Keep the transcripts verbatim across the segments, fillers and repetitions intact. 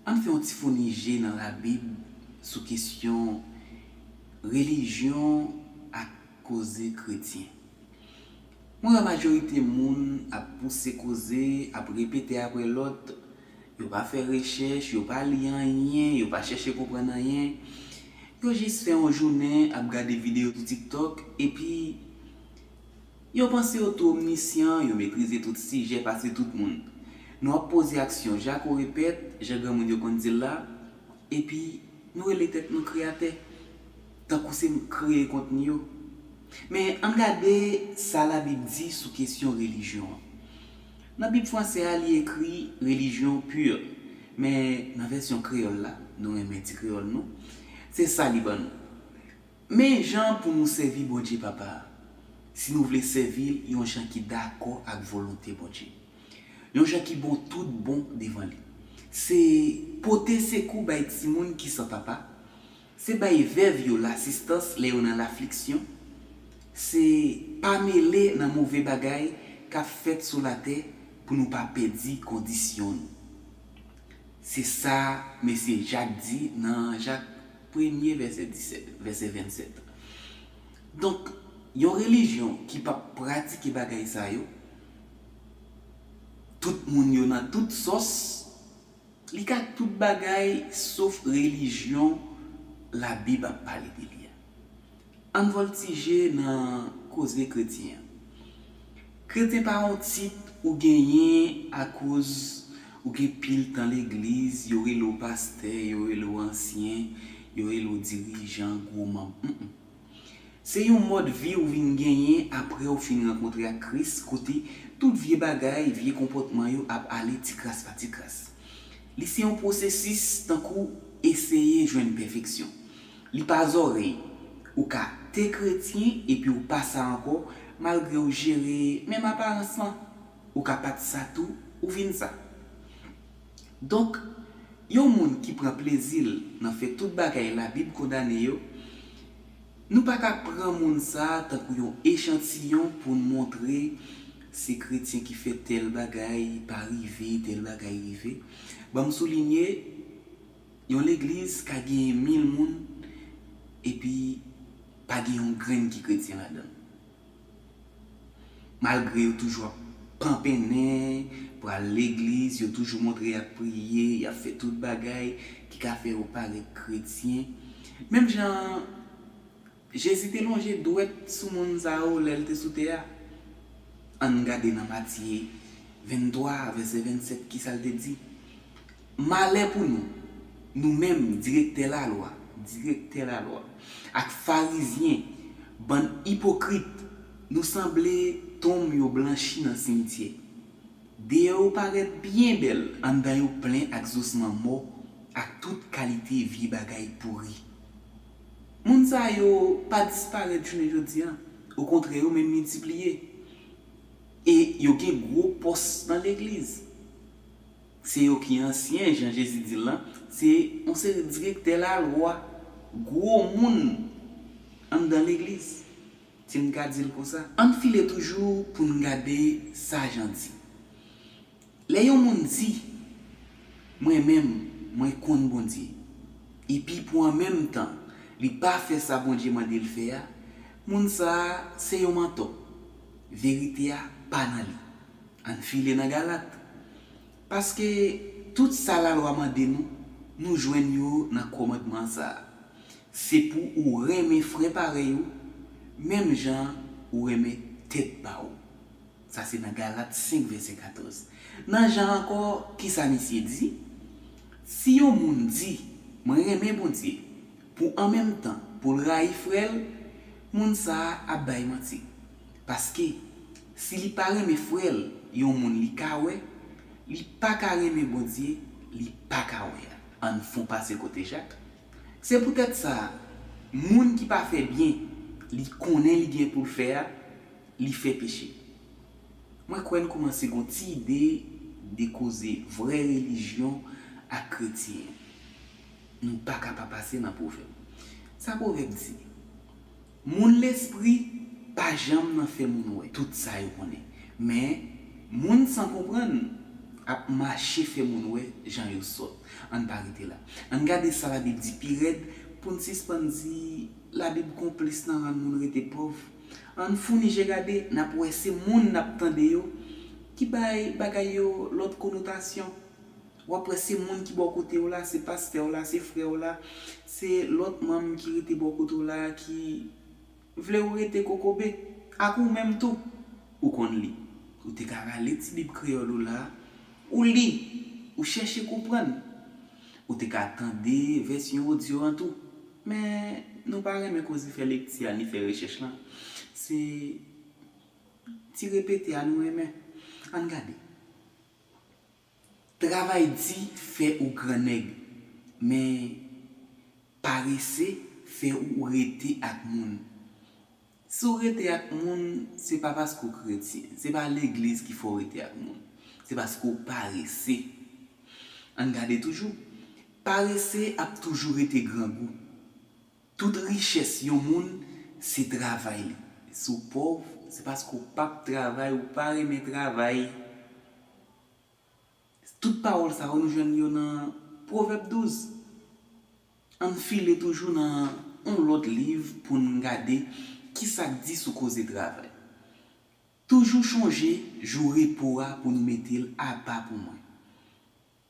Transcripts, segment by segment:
Ann fè yon ti founi je nan Labib sou kesyon relijyon ak koze kretyen. Mwen wè majorite moun ap pouse koze, ap repete apre lòt, yo pa fè rechèch, yo pa li anyen, yo pa chèche konprann anyen. Yo jis fè yon jounen ap gade videyo sou TikTok, epi yo panse yo tou omnisyan, yo metrize tout sijè pase tout moun. Nou ap poze aksyon jako repèt, jan granmoun yo konn di l la, epi nou rele tèt nou kreyatè, tankou se nou k kreye kontni yo. Men ann gade sa Labib di sou kesyon relijyon an. Nan Bib franse a, li ekri religion pure, men nan vèsyon kreyòl la, nou renmen di kreyòl nou, se sa li ban nou. Men jan pou nou sèvi Bondye Papa a, si nou vle sèvi l yon jan ki dakò ak volonte Bondye, yon jan ki bon tout bon devan li. Se pote sekou bay timoun ki san papa, se bay vèv yo lasistans lè yo nan lafliksyon, se pa mele nan move bagay k ap fèt sou latè pou nou pa pèdi kondisyon nou. Se sa mesye Jak di nan Jak premye vèsè disèt, vèsè vennsèt. Donk, yon relijyon ki p ap pratike bagay sa yo, tout moun yo nan tout sòs, li ka tout bagay sof relijyon Labib ap pale de li a. Ann vòltije nan koze kretyen an. Kretyen pa yon tit ou genyen akoz ou gen pil tan legliz, yo rele w pastè, yo rele w ansyen, yo rele w dirijan, gwo manm. Mm, mm. Se yon mòd vi ou vin genyen apre w fin rankontre ak Kris, kote tout vye bagay, vye konpòtman yo ap ale tikras pa tikras. Li se yon pwosesis tankou eseye jwenn pèfeksyon. Li pa zòrèy. Ou ka te kretyen epi w pa sa ankò, malgre w jere menm aparans lan. Ou ka pa t sa tou, ou vin sa. Donk, yon moun ki pran plezi l nan fè tout bagay Labib kondane yo, nou pa ka pran moun sa a tankou yon echantiyon pou n montre se kretyen ki fè tèl bagay pa rive, tèl bagay rive. Ban m soulinye, yon legliz ka genyen mil moun, epi pa gen yon grenn ki kretyen ladan l. Malgre yo toujou ap panpennen, pral legliz, yo toujou montre y ap priye, y ap fè tout bagay ki ka fè yo parèt kretyen. Menm jan Jezi te lonje dwèt sou moun sa yo lè l te sou tè a. Ann gade nan Matye venntwa, vèsè vennsèt, ki sa l te di. Malè pou nou, nou menm direktè lalwa, direktè lalwa, ak Farizyen, bann ipokrit, nou sanble tonm yo blanchi nan simityè. Deyò yo parèt byen bèl, anndan yo plen ak zosman mò ak tout kalite vye bagay pouri. Moun sa yo pa disparèt jounen jodi a, okontrè, yo menm miltipliye. E yo gen gwo pòs nan legliz. Se yo ki ansyen, jan Jezi di l lan, se yon seri direktè lalwa, gwo moun anndan legliz, si n ka di l konsa. Ann file toujou pou n gade sa Jan di. Lè yon moun di, "Mwen menm, mwen konn Bondye," epi pou an menm tan, li pa fè sa Bondye mande l fè a, moun sa a se yon mantò. Verite a pa nan li. Ann file nan Galat. Paske tout sa lalwa mande nou, nou jwenn yo nan kòmandman sa a. Se pou ou renmen frè parèy ou, menm jan ou renmen tèt pa ou. Sa se nan Galat senk, vèsè katòz. Nan Jan ankò, ki sa misye di? Si yon moun di, "Mwen renmen Bondye," pou an menm tan pou l rayi frè l, moun sa a ap bay manti. Paske, si li pa renmen frè l, yon moun li ka wè, li pa ka renmen Bondye, li pa ka wè a. Ann fon pase kote Jak. Se poutèt sa, moun ki pa fè byen, li konnen li gen pou l fè a, li fè peche. Mwen kwè n kòmanse gon ti ide de koze vrè relijyon ak kretyen. Nou pa ka pa pase nan Pwovèb. Sa Pwovèb di? Moun lespri pa janm nan fè moun wè tout sa yo konnen. Men, moun san konprann, ap mache fè moun wè jan yo sòt. Ann pa rete la. Ann gade sa Labib di pi rèd pou n sispann di Labib konplis nan rann moun rete pòv. Ann founi je gade, n ap wè se moun n ap tande yo ki bay bagay yo lòt konotasyon. W ap wè se moun ki bò kote w la, se pastè w la, se frè w la, se lòt manm ki rete bò kote w la ki vle w rete kokobe ak ou menm tou. Ou konn li. Ou te ka rale ti Bib kreyòl ou la, ou li, ou chèche konprann. Ou te ka tande vèsyon odyo an tou. Men, nou pa renmen koze fè lekti a ni fè rechèch lan. Se ti repete a nou renmen. Ann gade. Travay di fè ou grannèg, men parese fè ou rete ak moun. Si w rete ak moun, se pa paske w kretyen, se pa legliz ki fè w rete ak moun, se paske w parese. Ann gade toujou. Parese ap toujou rete grangou. Tout richès yon moun, se travay li. Si w pòv, se paske w p ap travay, ou pa renmen travay. Tout pawòl sa yo, nou jwenn yo nan Pwovèb douz. Ann file toujou nan yon lòt liv pou n gade ki sa k di sou koze travay. Toujou chonje jou repo a pou nou mete l apa pou mwen.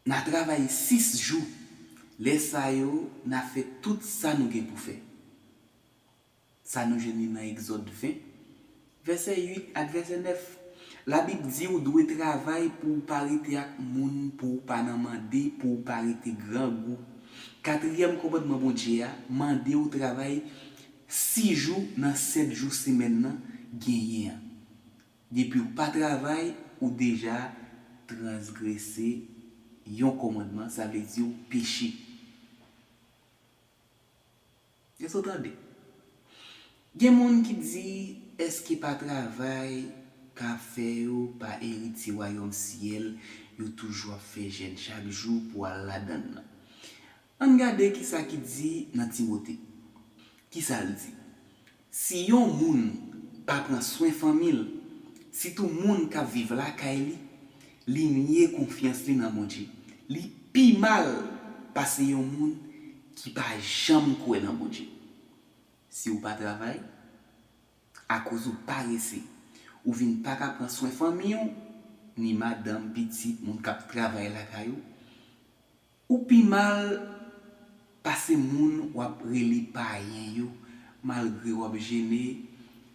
N a travay sis jou. Lè sa yo, n a fè tout sa nou gen pou fè. Sa nou jwenn li nan Egzòd ven, vèsè uit ak vèsè nèf. Labib di w dwe travay pou w pa rete ak moun, pou w pa nan mande, pou w pa rete grangou. Katriyèm kòmandman Bondye a mande w travay sis jou nan sèt jou semèn nan genyen an. Depi w pa travay, ou deja transgrese yon kòmandman, sa vle di w peche. Èske w tande? Gen moun ki di, èske pa travay k ap fè yo pa eritye wayòm syèl, yo toujou ap fè jèn chak jou pou al ladan l nan? Ann gade ki sa ki di nan Timote. Ki sa l di? Si yon moun pa pran swen fanmi l, sitou moun k ap viv lakay li, li nye konfyans li nan Bondye. Li pi mal pase yon moun ki pa janm kwè nan Bondye. Si w pa travay, akoz ou parese, ou vin pa ka pran swen fanmi w, ni madanm, pitit, moun k ap travay lakay ou, ou pi mal pase moun w ap rele payen yo, malgre w ap jene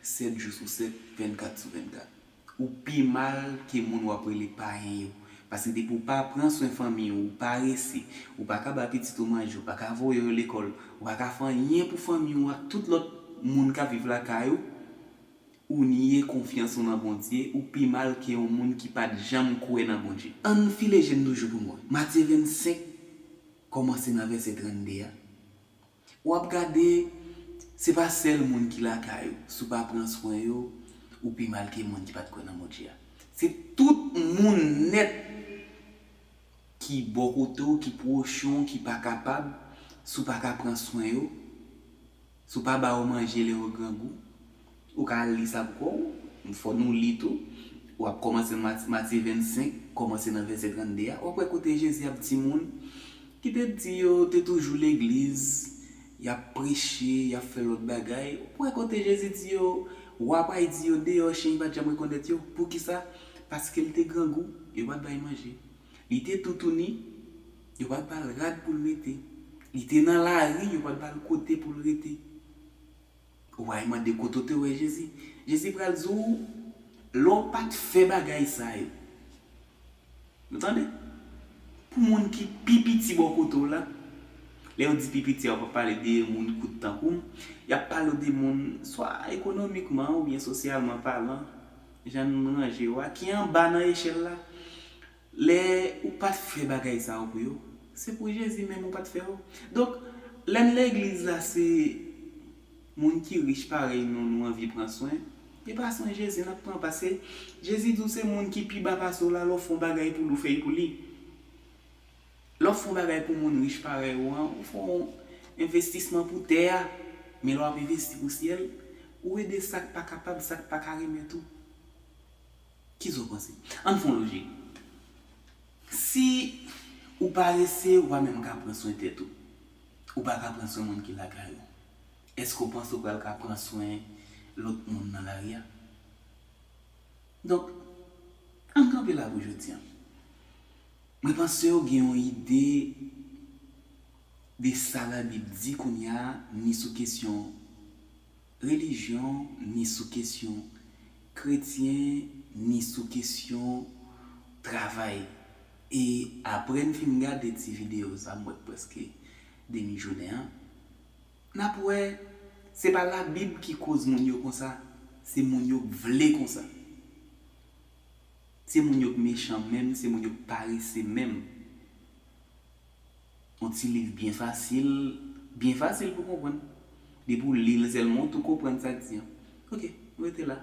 sèt jou sou sèt, vennkat sou vennkat. Ou pi mal ke moun w ap rele payen yo. Paske depi w pa pran swen fanmi w, ou parese, ou pa ka ba pitit ou manje, ou pa ka voye yo lekòl, ou pa ka fè anyen pou fanmi w ak tout lòt moun k ap viv lakay ou, ou niye konfyans ou nan Bondye, ou pi mal ke yon moun ki pa t janm kwè nan Bondye. Ann file je n toujou pou mwen. Matye vennsenk, kòmanse nan vèsè trannde a. W ap gade, se pa sèl moun ki lakay ou, si w pa pran swen yo, ou pi mal ke moun ki pa t kwè nan Bondye a. Se tout moun nèt ki bò kote w, ki pwòch ou, ki pa kapab, si w pa ka pran swen yo, si w pa ba yo manje lè yo grangou, ou ka al li sa pou kò w, fò nou li tou. W ap kòmanse nan Mat-, Matye vennsenk, kòmanse nan vèsè trannde a. W ap wè kote Jezi ap di moun ki te di yo te toujou legliz, y ap preche, y ap fè lòt bagay. W ap wè kote Jezi di yo, wa pral di yo deyò, chen pa t janm rekonèt yo. Poukisa? Paske l te grangou, yo pa t bay manje. Li te toutouni, yo pa t ba l rad pou l rete. Li te nan lari, yo pa t ba l kote pou l rete. Ou pral mande kote w te wè Jezi. Jezi pral di w, lè w pa t fè bagay sa yo. Nou tande? Pou moun ki pi piti bò kote w la, lè yo di pi piti a, yo pa pale de moun kout tankou m. Y ap pale de moun, swa ekonomikman oubyen sosyalman palan, jan n ranje yo a, ki anba nan echèl la. Lè ou pa t fè bagay sa yo pou yo, se pou Jezi menm ou pa t fè yo. Donk, lè n legliz la, se moun ki rich parèy nou, nou anvi pran swen, e pa swen Jezi n ap pran, paske Jezi di w se moun ki pi ba pase w la, lè w fè yon bagay pou li, ou fè l pou li. Lè w fè yon bagay pou moun rich parèy ou an, ou fè yon envestisman pou tè a, men lè w ap envesti pou syèl, ou ede sa k pa kapab, sa k pa ka remèt ou. Kisa w panse? Ann fè yon lojik. Si ou parese, ou pa menm ka pran swen tèt ou. Ou pa ka pran swen moun ki lakay ou. Èske w panse w pral ka pran swen lòt moun nan lari a? Donk, ann kanpe la pou jodi a. Mwen panse w gen yon ide de sa Labib di kounye a, ni sou kesyon relijyon, ni sou kesyon kretyen, ni sou kesyon travay. E apre n fin gade ti videyo sa, m wè k prèske demi jounen an, n ap wè se pa Labib ki koz moun yo konsa, se moun yo k vle konsa. Se moun yo k mechan menm, se moun yo k parese menm. Yon ti liv byen fasil, byen fasil pou konprann. Depi w li l sèlman, w tou konprann sa k di an. Ok, nou rete la.